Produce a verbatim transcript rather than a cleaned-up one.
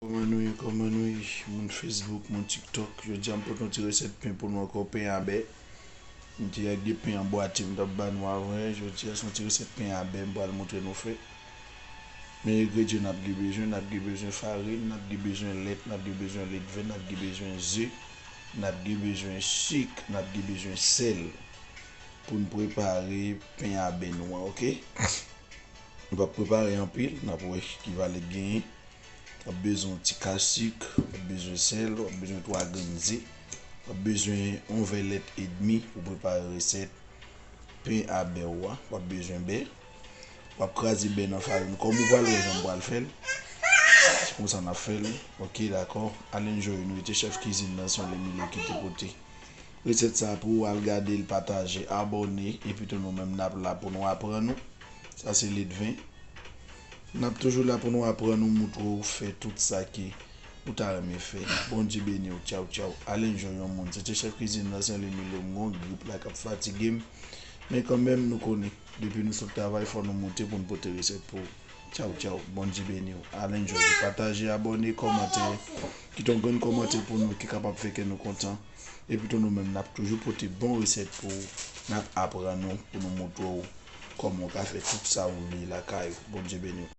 Kòman nou ye, kòman nou ye, moun Facebook, moun TikTok? Jodi a m pote yon ti resèt pen pou nou ankò, pen a bè. M te ak de pen anbwate m t ap ba nou avan yè. Jodi a se yon ti resèt pen a bè m pral montre nou fè. Men engredyan n ap gen bezwen, n ap gen bezwen farin, n ap gen bezwen lèt, n ap gen bezwen ledven, n ap gen bezwen ze, n ap gen bezwen sik, n ap gen bezwen sèl pou n prepare pen a bè nou an, oke? Nou p ap prepare anpil, n ap wè ki valè k genyen. W ap bezwen yon ti kach sik, w ap bezwen sèl, w ap bezwen twa grenn ze, w ap bezwen yon vè lèt edmi pou prepare resèt pen a bè w a. W ap bezwen bè. W ap kraze bè nan farin kòm ou pral wè jan m pral fè l. Se konsa n ap fè l. Oke, dakò. Al enjoy nou. Rete chèf kizin nan, se yon Lemilo ki te pote resèt sa pou ou. Al gade l, pataje, abòne, epi tou nou menm n ap la pou nou aprann ou. Sa se ledven. N ap toujou la pou nou aprann ou, moutre w fè tout sa ke ou ta renmen fè. Bondye beni w. Tchaw, tchaw. Al enjoy yon moun. Se te chèf kizin nan, se yon Lemilo, m gon grip la k ap fatige m. Men kanmenm, nou konnen, depi nou sot travay, fò nou moute pou n pote resèt pou ou. Tchaw, tchaw. Bondye beni w. Al enjoy. Pataje, abòne, kòmante. Kite yon grenn kòmante pou nou ki kapab fè kè nou kontan. Epi tou nou menm, n ap toujou pote bon resèt pou ou. N ap aprann ou pou nou moute w kòman w ka fè tout sa ou vle lakay ou. Bondye beni w.